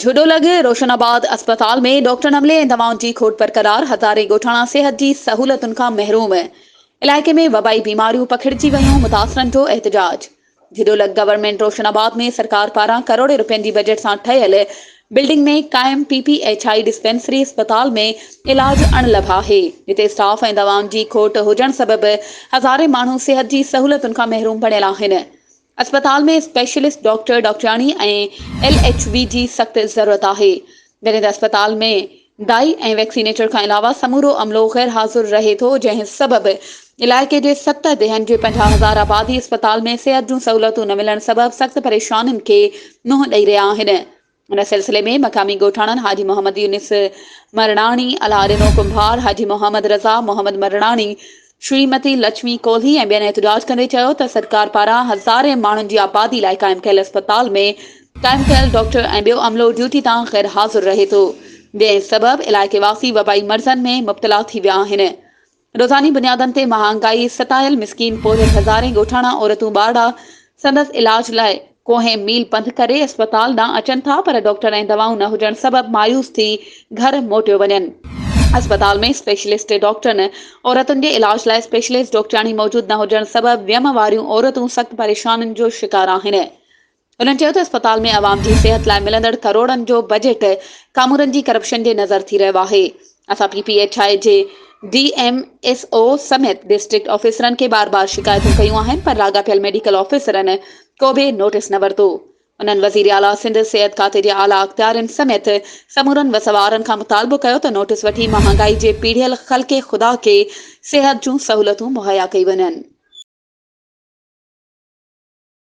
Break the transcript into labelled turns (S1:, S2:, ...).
S1: جهڏو لڳ روشن آباد اسپتال ۾ ڊاڪٽرن عملي ۽ دوائن جي کوٽ برقرار، هزارين ڳوٺاڻا صحت جي سهولتن کان محروم، علائقي ۾ وبائي بيماريون پکڙجي ويون، متاثرن جو احتجاج. جهڏو لڳ گورنمينٽ روشن آباد ۾ سرڪار پاران ڪروڙين رپين جي بجيٽ سان ٺهيل بلڊنگ ۾ قائم P P H I dispensary اسپتال ۾ علاج اڻلڀ آهي، جتي اسٽاف ۽ دوائن جي کوٽ هجڻ سبب هزارين ماڻهو صحت جي سهولتن کان محروم بڻيل آهن. اسپتال ۾ اسپيشلسٽ ڊاڪٽر، ڊاڪٽرياڻي ۽ ايل ايڇ وي جي سخت ضرورت آهي، جڏهن ته اسپتال ۾ دائي ۽ ويڪسينيٽر کان علاوه سمورو عملو غير حاضر رهي ٿو، جنهن سبب علائقي جي ست ديهن جي 50 هزار آبادي اسپتال ۾ صحت جون سهولتون نه ملڻ سبب سخت پريشانين کي منهن ڏئي رهيا آهن. ان سلسلي ۾ مقامي ڳوٺاڻن حاجي محمد يونس مرڻاڻي، الهه ڏنو ڪنڀار، حاجي محمد رضا، محمد مرڻاڻي، شريمتي لڇمي ڪولهي ۽ ٻين احتجاج ڪندي چيو ته سرڪار پاران هزارين ماڻهن جي آبادي لاء قائم ڪيل اسپتال ۾ قائم ڪيل ڊاڪٽر ۽ ٻيو عملو ڊيوٽي تان غير حاضر رهي ٿو جنهن سبب علائقي واسي وبائي مرضن ۾ مبتلا ٿي ويا آهن. روزاني بنيادن تي مهانگائي ستايل مسڪين پورهيت هزارين ڳوٺاڻا عورتون ٻارڙا سندس علاج لاء ڪوهين ميل پنڌ ڪري اسپتال ڏانهن اچن ٿا پر ڊاڪٽر ۽ دوائون نه هجڻ سبب مايوس ٿي گهر موٽيو وڃن. اسپتال ۾ اسپيشلسٽ ڊاڪٽرن عورتن جي علاج لاء اسپيشلسٽ ڊاڪٽرياڻي موجود نه هجڻ سبب ويم واريون عورتون سخت پريشانين جو شڪار آهن. هنن چيو ته اسپتال ۾ عوام جي صحت لاء ملندڙ ڪروڙن جو بجيٽ ڪامورن جي ڪرپشن جي نظر ٿي رهيو آهي، اسان پي پي ايڇ I جي ڊي ايم ايس او سميت ڊسٽرڪٽ آفيسرن کي بار بار شڪايتون ڪيون آهن پر لاڳاپيل ميڊيڪل آفيسرن ڪو به نوٽيس نه ورتو. انهن وزيراعليٰ سنڌ، صحت کاتي جي اعليٰ اختيارين سميت سمورن وس وارن کان مطالبو ڪيو ته نوٽيس وٺي مهانگائي جي پيڙهيل خلق خدا کي صحت جون سهولتون مهيا ڪئي وڃن.